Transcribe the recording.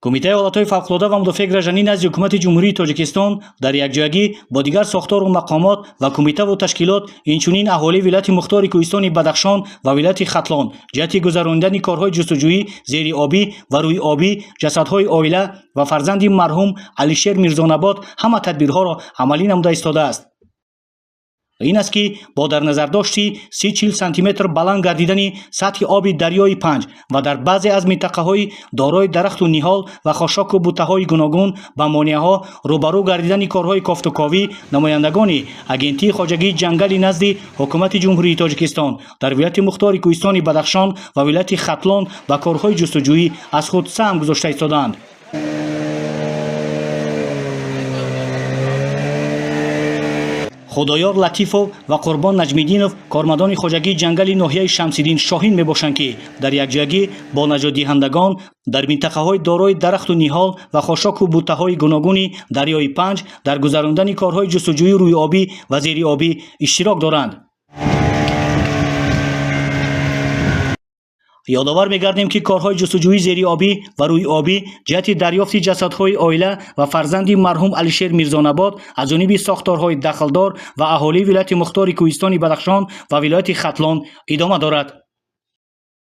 Кумитаи ҳолатҳои фавқулода ва мудофиаи гражданӣ назди Ҳукумати Ҷумҳурии Тоҷикистон дар якҷоягӣ бо дигар сохтору мақомот ва кумитаву ташкилот, инчунин аҳолии вилояти мухтори Кӯҳистони Бадахшон ва вилояти Хатлон ҷиҳати гузаронидани корҳои ҷустуҷӯӣ зериобӣ ва рӯйобӣ ҷасадҳои оила ва фарзанди марҳум Алишер Мирзонабот ҳама тадбирҳоро амалӣ намуда истодааст. Ин аст, ки бо дар назардошти 30-40 сантиметр баланд гардидани сатҳи оби дарёи Панҷ ва дар баъзе аз минтақаҳои дорои дарахту ниҳол ва хошоку буттаҳои гуногун ба монеаҳо рӯбарӯ гардидани корҳои кофтуковӣ, намояндагони Агентии хоҷагии ҷангали назди Ҳукумати Ҷумҳурии Тоҷикистон дар вилояти мухтори Кӯҳистони Бадахшон ва вилояти Хатлон ба корҳои ҷустуҷӯӣ аз худ саҳм гузошта истодаанд. Худоёр Латифов ва Қурбон Наҷмиддинов кормандони хоҷагии ҷангали ноҳияи Шамсиддин Шоҳин мебошанд, ки дар якҷоягӣ бо наҷотдиҳандагон дар минтақаҳои дорои дарахту ниҳол ва хошоку буттаҳои гуногуни дарёи Панҷ дар гузарондани корҳои ҷустуҷӯи рӯйобӣ ва зериобӣ иштирок доранд. Ёдовар мегардем, ки корҳои ҷустуҷӯи зериобӣ ва рӯйобӣ ҷиҳати дарёфти ҷасадҳои оила ва фарзанди марҳум Алишер Мирзонабот аз ҷониби сохторҳои дахлдор ва аҳолии вилояти мухтори Кӯҳистони Бадахшон ва вилояти Хатлон идома дорад.